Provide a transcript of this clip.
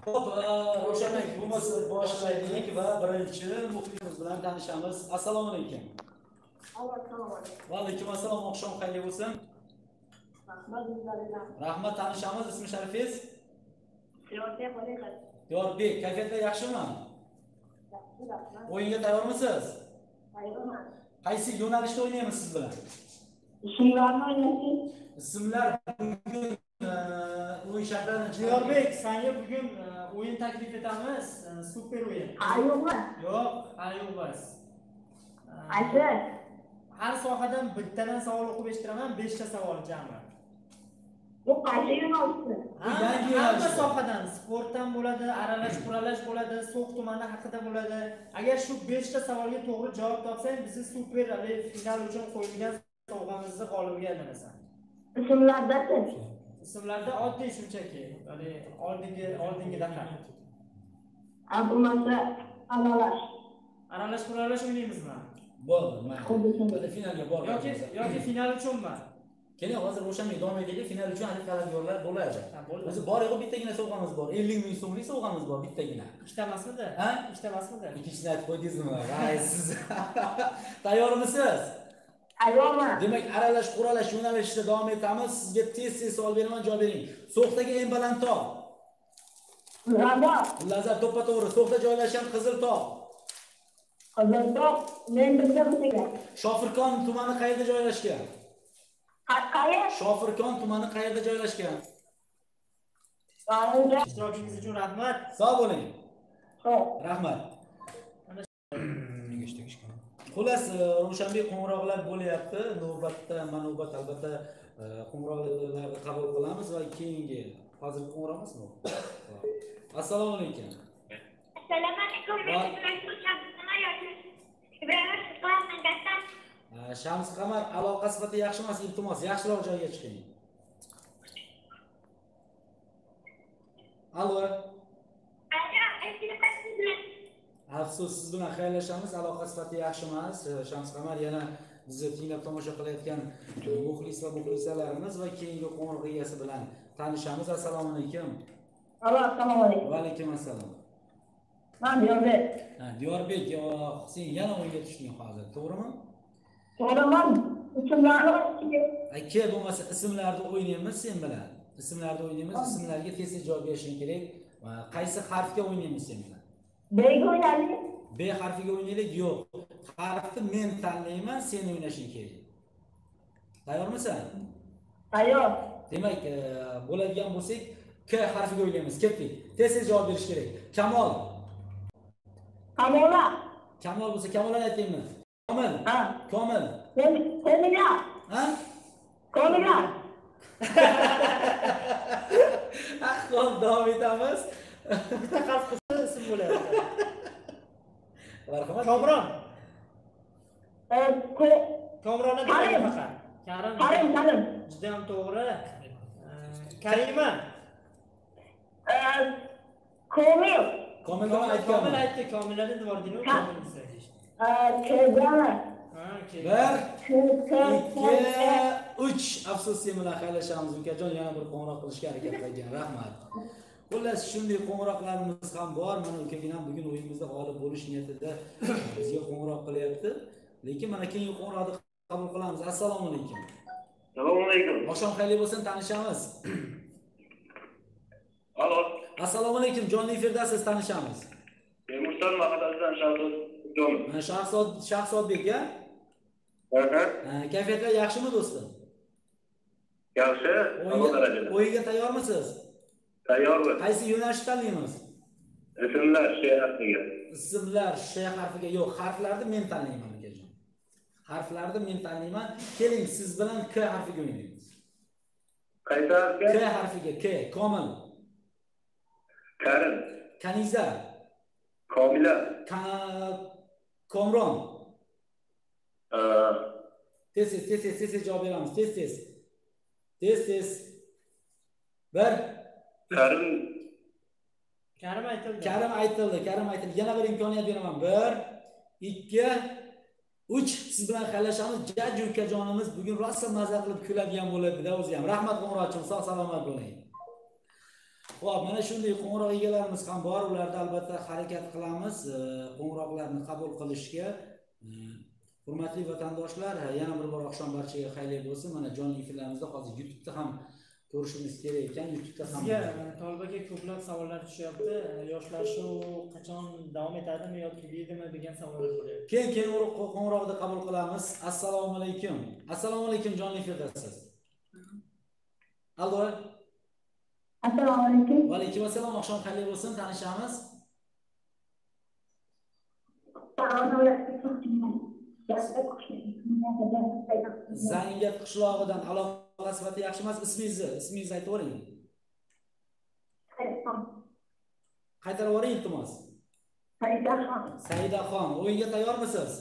Xo'p, Ravshanbek, bo'lmasa boshlaylik va birinchi muxlisimiz bilan tanishamiz. Assalomu alaykum. Assalomu alaykum. Va alaykum assalom, oqshom xayrli bo'lsin. Rahmat. Rahmat, tanishamiz, ismi sharifingiz? Diyorbek. Diyorbek, kayfiyatlar yaxshimi? Yaxshi, rahmat. O'yinga tayyormisiz? Tayyorman. Qaysi yo'nalishda o'ynaymiz siz bilan? Ismlarni o'ynaymiz. Ismlar bugun o'yin shartlarini Diyorbek, senga bugun o'yin taklif etamiz. Super o'yin. Ha, yo'qmi? Yo'q, ha yo'q emas. Ayta. Har sohadan bittadan savol o'qib eshittiraman, 5 ta savol jami. Bu qaysi yo'nalishda? Yangi yo'nalish. Hamma sohadan, sportdan bo'ladi, aralash quralash bo'ladi, So'x tumani haqida bo'ladi. Agar shu 5 ta savolga to'g'ri javob topsang, bizni super final uchun qo'yilgan sovg'amizni g'olibiga aylanasan. Ismlarda-chi? Ismlarda oddiy shunchaki, ya'ni oldingidaqa. Ha, bo'lmasa aralash. Aralash quralash o'ynaymizmi? Bo'ldi, mayli. Finalga borib. Yoki final uchunmi? Keling, hozir Ravshanbek davom etaylik. Final uchun hali talabgorlar bo'ladi. O'zi bor yo'q bittagina sovg'amiz bor. 50 ming so'mlik sovg'amiz bor bittagina. Ikkita emasmidi? Ha? Ikkita emasmidi? Ikkinchisini aytib qo'ydingizmi? Voy siz. Tayyormisiz? Tayyorman. Demak, aralash quralash yo'nalishida davom etamiz. Sizga tez-tez savol beraman, javob bering. So'xdagi eng baland tog'. Lazar. Lazar to'ppa-to'g'ri. So'xda joylashgan Qizil tog'. Qizil tog' men bilgan. Shofirkon tumani qayerda joylashgan? Qayerda? Shofirkon tumani qayerda joylashgan? Ishtirokingiz uchun rahmat. Sog' bo'ling. Xo'p. Rahmat. Xullas, Ravshanbek, qo'ng'iroqlar bo'lyapti. Navbatda, navbat albatta qo'ng'iroqlarni qabul qilamiz va keyingi hozirgi qo'ng'iroq emasmi? Assalomu alaykum. Assalomu alaykum. Shams Qamar, aloqa sifati yaxshi emas, iltimos, yaxshiroq joyga chiqing. Alo. Afsus, siz bilan xayrlashamiz, aloqa sifati yaxshi emas. Shams Qamar yana bizni tinglab tomosha qilayotgan muxlis va muxlisalarimiz va keyingi qo'ng'iroq egasi bilan tanishamiz. Assalomu alaykum. Alo, assalomu alaykum. Va alaykum assalom. Men Diyorbek. Ha, Diyorbek, sen yana o'yinga tushding hozir, to'g'rimi? To'g'riman. Ismlarni aka, bo'lmasa ismlarni o'ynaymiz sen bilan. Ismlarni o'ynaymiz, ismlarga tez-tez javob berishing kerak. Qaysi harfga o'ynaymiz sen bilan? B ga o'ynaylik. B harfiga o'ynaylik? Yo'q. Harfni men tanlayman, sen o'ynashing kerak. Tayyormisan? Tayyor. Demak, bo'ladigan bo'lsak, K harfiga o'ynaymiz. Ketdik. Tez-tez javob berish kerak. Kamol. Kamola. Kamol bo'lsa, Kamolani aytaymi? Komil. Ha. Komil. Komila. Ha? Komila. Xo'p, davom etamiz. Bitta harf qo'shsa ism bo'lyapti. Marhamat. Komron. Komronni demak faqat. Karim. Karim, Karim. Juda ham to'g'ri. Karima. Komil. Komil aytganmi? Komil aytdi, Komilani dvordini Komil desa. Kegana. Ha, 1 2 3. Afsus, sen bilan xayrlashamiz ukajon, yana bir qo'ng'iroq qilishga harakat qilgan. Rahmat. Xullas, shunday qo'ng'iroqlarimiz ham bor. Mana ukaginam bugun o'yinimizda g'olib bo'lish niyatida bizga qo'ng'iroq qilyapti. Lekin mana keyingi qo'ng'iroqni qabul qilamiz. Assalomu alaykum. Assalomu alaykum. Oqshom xayrli bo'lsin, tanishamiz. Alo. Assalomu alaykum, jonli efirdasiz, tanishamiz. Temurstan mahallasidan Shahzod. Shahzod, Shahzodbek, ya? Aha. Kayfiyatlar yaxshimi do'stim? Yaxshi, a'lo darajada. O'yinga tayyormisiz? Tayyormiz. Qaysi yo'nalishni tanlaymiz? Ismlar Sh harfiga. Ismlar Sh harfiga yo'q, harflarni men tanlayman ukajon. Harflarni men tanlayman. Keling, siz bilan K harfiga o'ynaymiz. Qaysi harfga? K harfiga, K. Komil. Karim. Kaniza. Komila. Komron. Tez tez tez tez tez javob beramiz. Tez tez. Tez tez. 1. Karim. Karim aytildi. Karim aytildi. Karim aytildi. Yana bir imkoniyat beraman. 1 2 3. Siz bilan xayrlashamiz. Jajji ukajonimiz bugun rosa maza qilib kuladigan bo'ladi-da o'zi ham. Rahmat qo'ng'iroqchim, sog' salomat bo'ling. Xo'p, mana shunday qo'ng'iroq egalarimiz ham bor. Ularda albatta harakat qilamiz qo'ng'iroqlarni qabul qilishga. Hurmatli vatandoshlar, yana bir bor oqshom barchaga xayrli bo'lsin. Mana jonli efirlarimizda hozir YouTube'da ham ko'rishimiz kerak ekan. YouTube'da ham Sizga, Tolib aka, ko'plab savollar tushyapti. Yoshlar shou qachon davom etadimi yo tugaydimi degan savollar bo'lyapti. Keyin qo'ng'iroqni qabul qilamiz. Assalomu alaykum. Assalomu alaykum, jonli efirdasiz. Allo. Assalomu alaykum. Va alaykum assalom, oqshom xayrli bo'lsin, tanishamiz. Zangat qishlog'idan, aloqa sifati yaxshi emas. Ismingizni aytib yuboring. Qaytarib yuboring, iltimos. Saidaxon. Saidaxon, o'yinga tayyormisiz?